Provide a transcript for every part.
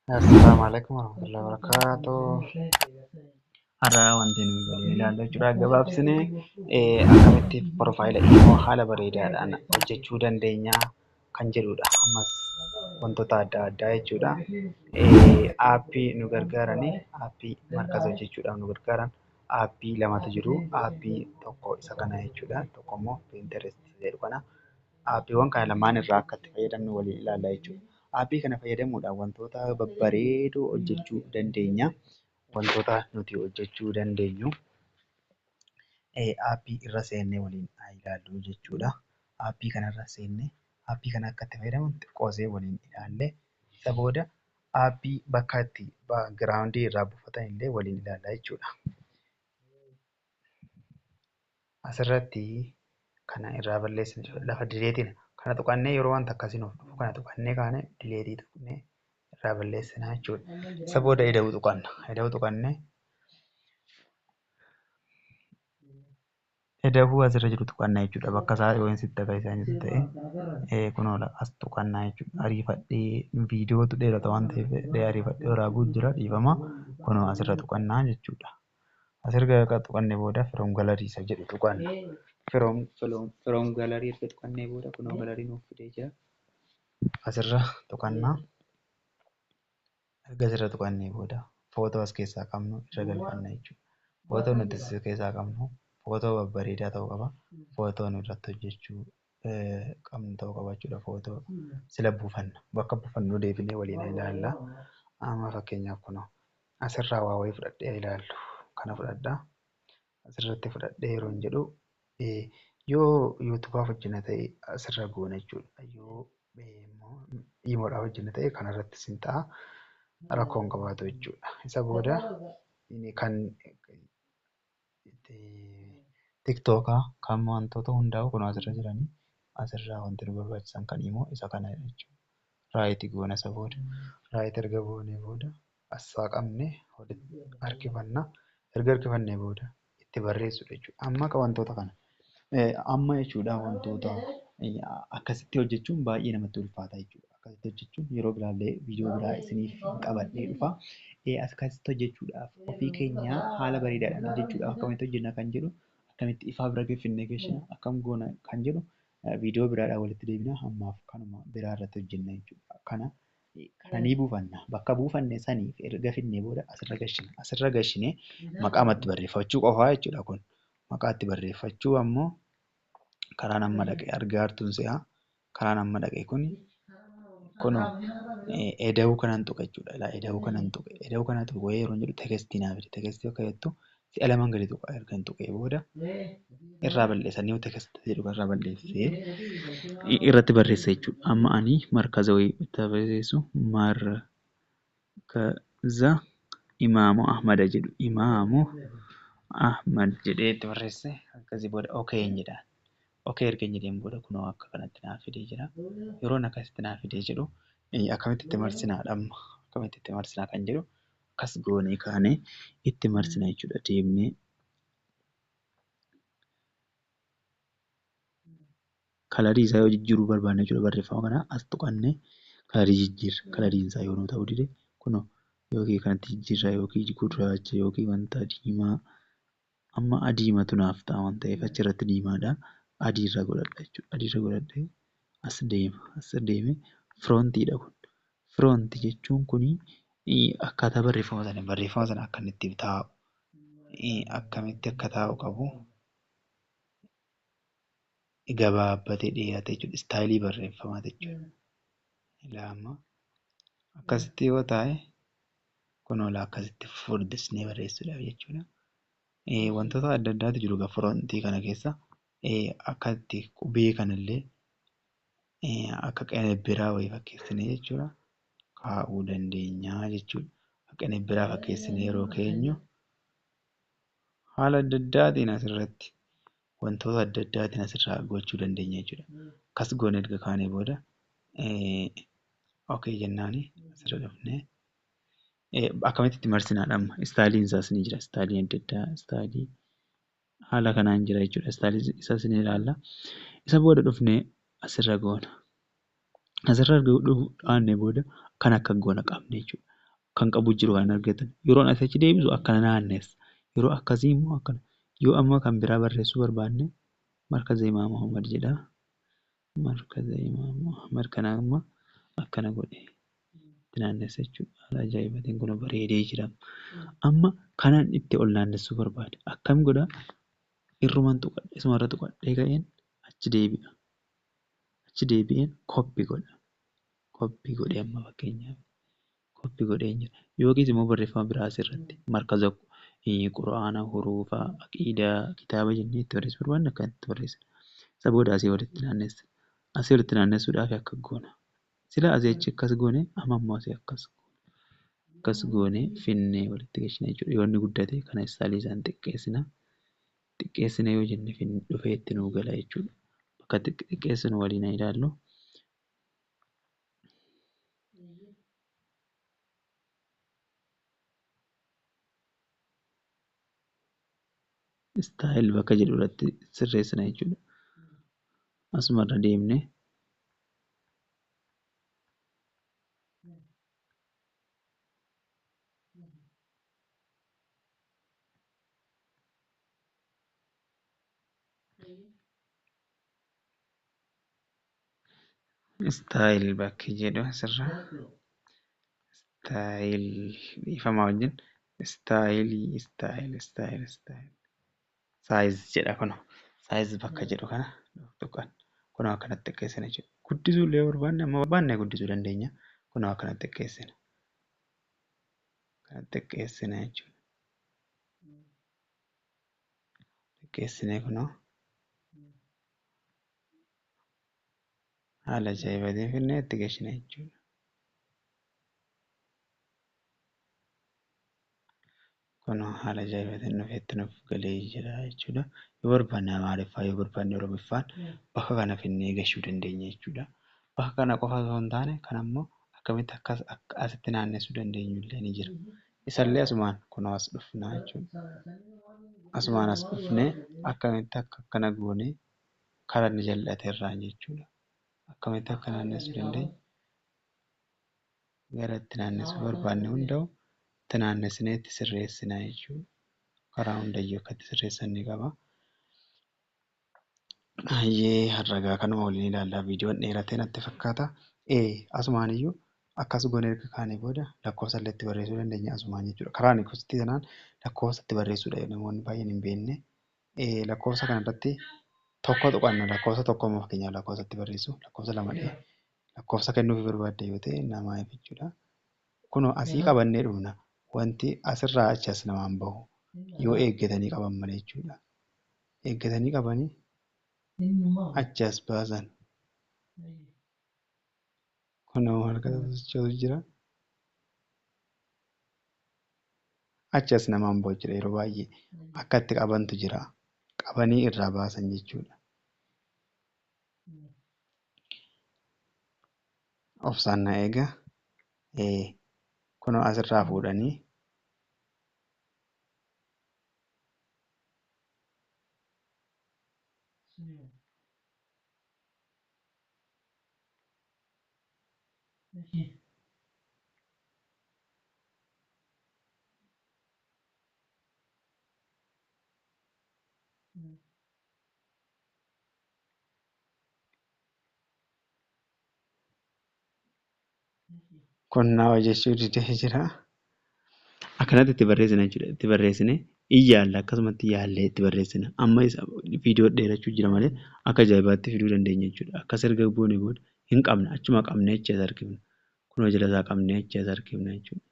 Assalamu alaikum warahmatullahi wabarakatuh. Har'a wanti nuyi waliin ilaallu jechuudha. Gabaabsinee akkamitti profaayila Imo haala bareedaadhaan hojjechuu dandeenya kan jedhudha. Ammas wantoota adda addaa jechuudha. Aappii nu gargaaranii, aappii markaza hojjechuudhaaf nu gargaaran aappii lamatu jiru. Aappii tokko isa kana jechuudha. Tokko immoo Pinterest jedhu kana. Aappiiwwan kana lamaan irraa akka itti fayyadamnu waliin ilaalla jechuudha. Aappii kana fayyadamuudhaan wantoota babbareedoo hojjechuu dandeenya. Wantoota nuti hojjechuu dandeenyu aappii irra seennee waliin haa ilaallu jechuudha. Aappii kanarra seennee aappii kana akka itti fayyadamnu xiqqoosee waliin ilaallee, isa booda aappii bakka itti baakgiraawundii irraa buufatan illee waliin ilaalla jechuudha. Asirratti kana irraa balleessina, lafa dileetiin kana tuqannee, yeroo wanta akkasii nuuf dhufu kana tuqannee kaane dileetii tuqnee irraa balleessina jechuudha. Isa booda ida'uu tuqanna. Ida'uu tuqannee ida'uu asirra jiru tuqanna jechuudha. Bakka isaa yoo sitti agarsiisaa jiru ta'e, kunoo as tuqannaa jechuudha. Ariifadhee, viidiyootu dheerata waan ta'eef ariifadhee waraabuu jira, dhiifama. Kunoo asirra tuqannaa jechuudha. Asirra erga tuqannee booda from gallery isa jedhu tuqanna. From gallery erga tuqannee booda kunoo gallery nuuf fidee jira. Asirra tuqannaa. Erga asirra tuqannee booda footoo as keessaa qabnu irra galfanna jechuudha. Footoo nuti as keessaa qabnu footoo babbareedaa ta'uu qaba. Footoo nu irratti hojjechuu qabnu ta'uu qaba jechuudha. Footoo sila buufanna. Bakka buufannu deebinee waliin ilaalla. Amma fakkeenyaaf kunoo asirraa waa wayii fudhadhee ilaallu. Kana fudhadhaa. Asirratti fudhadhee yeroo hin jedhu, yoo yuutuubaaf hojjenna ta'e asirra goona jechuudha. Yoo Imoodhaaf hojjenna ta'e kanarrattis ni ta'a. Rakkoo hin qabaatu jechuudha. Isa booda kan tiktookaa kan wantoota hundaa'u kun asirra jiranii, asirraa wanti nu barbaachisan kan Imoo isa kana jechuudha. Right goona isa booda. Right erga goonee booda as saaqamne walitti harkifanna. Erga harkifannee booda itti barreessuudha jechuudha. Amma wantoota kana amma jechuudha, wantoota akkasitti hojjechuun baay'ee namatti ulfaata jechuudha. Akkasitti hojjechuun yeroo biraallee viidiyoo biraa isiniif qabadhee dhufa. Akkasitti hojjechuudhaaf, ofii keenyaa haala bareedaadhaan hojjechuudhaaf, akkamitti hojjenna kan jedhu, akkamitti ifaa bira finnee geessina, akkam goona kan jedhu viidiyoo biraadhaan walitti deebina. Ammaaf kanuma biraa irratti hojjenna jechuudha. Kana ni buufanna. Bakka buufanne saniif erga finnee booda asirra gashina. Asirra gashinee maqaa itti barreeffachuu qofaa jechuudha kun. Maqaa itti barreeffachuu ammoo karaan amma dhaqee argaa jirtuun si'a. Karaan amma dhaqe kun kunoo eda'uu kanan tuqe jechuudha. Ilaa, eda'uu kanan tuqe. Eda'uu kana tuqee yeroo jedhu textii naa fide. Textii akka jettu si'a lamaan gadi tuqa. Erga tuqee booda irraa balleessa. New text jedhu irraa balleessee irratti barreessa jechuudha. Amma ani markaza wayii itti barreessu, Markaza Imaamu Ahmad jedhu. Imaamu Ahmad jedhee itti barreesse. Akkasii booda okay hin jedhaan. Okay erga hin jedheen booda kunoo akka kanatti naaf fidee jira. Yeroon akkasitti naaf fidee jedhu, akkamitti itti marsinaadha amma. Akkamitti itti marsinaa kan jedhu, akkas goonee kaanee itti marsina jechuudha deemnee. Colorii isaa yoo jijjiiruu barbaanne jechuudha, barreeffama kana as tuqannee colorii jijjiirra. Coloriin isaa yoo nuu ta'uu dide, kunoo yookiin kanatti jijjiirra yookiin gurraacha yookiin wanta diimaa. Amma adiimatu naaf ta'a waan ta'eef achirratti diimaadha. Adii irra godhadha jechuudha. Adii irra godhadhee as deema. As deemee fontiidha kun. Font jechuun kuni akkaataa barreeffama sana, barreeffama sana akka inni itti taa'u, akkamitti akka taa'u qabu, gabaabbatee dheeratee jechuudha. Styleii barreeffamaa jechuudha. Ilaa, amma akkasitti yoo taa'e, kunoo akkasitti furdisnee barreessuudhaaf jechuudha. Wantoota adda addaatu jiru egaa fontii kana keessa. Akka itti qubee kanallee akka qinibbiraa wayii fakkeessinee jechuudha kaa'uu dandeenya jechuudha. Qinibbiraa fakkeessinee yeroo keenyu haala adda addaatiin asirratti wantoota adda addaatiin asirraa gochuu dandeenya jechuudha. Akkas goone erga kaanee booda okay jennaani asirra dhufnee akkamitti itti marsinaadha amma. Styleiin isaas ni jira. Styleiin adda addaa styleii haala kanaan jira jechuudha. Styleii isaas ni ilaalla. Isa booda dhufnee asirra goona. Asirra erga dhaannee booda kan akka goona qabne jechuudha. Kan qabu jiru kan argatan. Yeroo asii achi deebisu akkana naannessa. Yeroo akkasii immoo akkana. Yoo amma kan biraa barreessuu barbaanne Markaza Imaam Ahmad jedha. Markaza Imaam Ahmad kana amma akkana godhe itti naannessa jechuudha. Haala ajaa'ibaatiin kun bareedee jira. Amma kanan itti ol naannessuu barbaade. Akkam godhaa? Irruman tuqadhe, isumarra tuqadhee ka'een achi deebi'a. Achi deebi'een copy godha. Copy godhee amma fakkeenyaaf copy godhee jira. Yookiis immoo barreeffama biraa asirratti markaza quraana, hurufa, aqiidaa, kitaaba jennee itti barreessuu barbaanne akkanatti barreessina. Isa booda asii olitti naannessa. Asii olitti naannessuudhaaf akka goona. Sila asii achi akkas goone amma immoo asii akkas akkas goone finnee walitti galchina jechuudha. Yoo inni guddate kana istaalii isaan xiqqeessina. Xiqqeessina yoo jenne dhufee itti nuu gala jechuudha. Bakka xiqqeessinu waliin haa ilaallu. Istaayil bakka jedhu irratti sirreessina jechuudha. Asumarra deemnee istaayil bakki jedhu asirra istaayil dhiifama wajjin istaayilii istaayil istaayil istaayil saayiz jedha kun saayiz bakka jedhu kana tuqan kunoo akkanatti xiqqeessina jechuudha. Guddisuu illee barbaanne amma barbaanne guddisuu dandeenya. Kunoo akkanatti xiqqeessina. Akkanatti xiqqeessina jechuudha. Xiqqeessinee kunoo haala ajaa'ibaatiin finnee itti galchina jechuudha. Kunoo haala ajaa'ibaatiin dhufee itti nuuf galee jira jechuudha. Yoo barbaanne Amaariffaa yoo barbaanne Oromiffaan bakka kana finnee gashuu dandeenya jechuudha. Bakka kana qofa osoo hin taane kan ammoo akkamitti akkas akka asitti naannessuu dandeenyu illee ni jira. Isallee asumaan kunoo as dhufnaa jechuudha. Asumaan as dhufnee akkamitti akka akkana goonee karaa inni jal'ate irraan jechuudha. Akkamitti akka naannessuu dandeenyu gara itti naannessuu barbaanne hunda'u itti naannessinee itti sirreessina jechuudha. Karaa hundayyuu akka itti sirreessan ni qaba. Hayyee har'a kanuma waliin ilaallaa viidiyoon dheeratee natti fakkaata. Asumaan iyyuu akkas goonee erga kaanee booda lakkoofsa illee itti barreessuu dandeenya asumaan jechuudha. Karaa ani gosti kanaan lakkoofsa itti barreessuudha namoonni baay'een hin beekne. Lakkoofsa kanarratti tokko tuqanna lakkoofsa tokko amma fakkeenyaaf lakkoofsa itti barreessu lakkoofsa lama dhee lakkoofsa kennuufii barbaadde yoo ta'e namaaf jechuudha. Kunoo asii qabannee dhufna. Wanti asirraa achi as namaan bahu yoo eeggatanii qaban malee jechuudha. Eeggatanii qabanii achi as baasan. Kunoo harka sochootu jira. Achi as namaan bahu jira yeroo baay'ee akka itti qabantu jira. Qabanii irraa baasan jechuudha. Obsaan na eega. Kunoo asirraa fuudhanii qonnaa hojjechuu didee jira. Akkanatti itti barreessina jechuudha. Itti barreessine in yaalla akkasumatti yaallee itti barreessina. Amma isa viidiyoo dheerachuu jira malee akka ajaa'ibaatti fiduu dandeenya jechuudha. Akkas erga goone booda hin qabna achuma qabnee achi as harkifna. Kunoo jala isaa qabnee achi as harkifna jechuudha.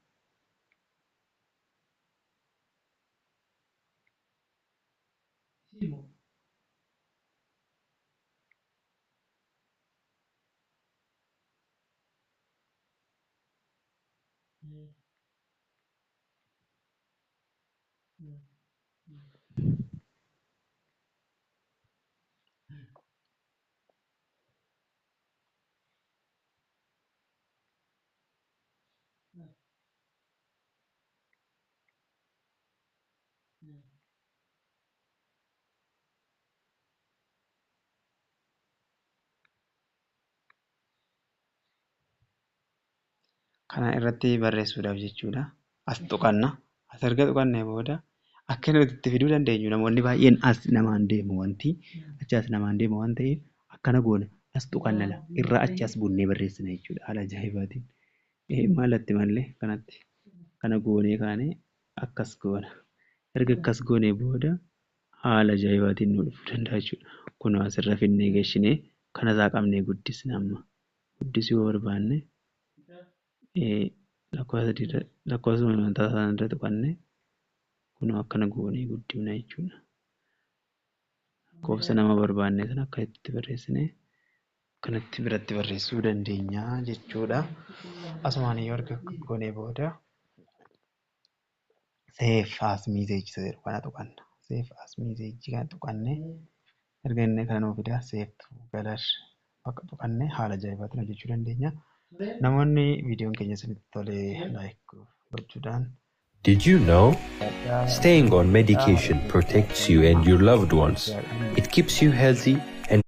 Kana irratti barreessuudhaaf jechuudha. As tuqanna. As erga tuqannee booda akka nuti itti fiduu dandeenyu, namoonni baay'een as namaan deemu, wanti achi as namaan deemu waan ta'eef, akkana goona: as tuqanna, irraa achi as bunnee barreessina jechuudha. Haala ajaa'ibaatiin. Maalatti mallee kanatti kana goonee kaanee akkas goona. Erga akkas goonee booda haala ajaa'ibaatiin nu dhufuu danda'a jechuudha. Kunoo asirra finnee geessinee kana isaa qabnee guddisna amma. Guddisuu yoo barbaanne lakkoofsa mataa isaa irra tuqannee kunoo akkana goonee guddifna jechuudha. Lakkoofsa nama barbaanne sana akka itti barreessinee akkanatti biratti barreessuu dandeenya jechuudha. Asumaan yoo erga goonee booda "save as message" isa jedhu kana tuqanna. Save as message kana tuqannee erga inni kana nuu fidaa, save to gallery bakka tuqannee haala ajaa'ibaatiin hojjechuu dandeenya. Namoonni viidiyoon keenya isinitti tolee like gochuudhaan Did you know? Staying on medication protects you and your loved ones. It keeps you healthy and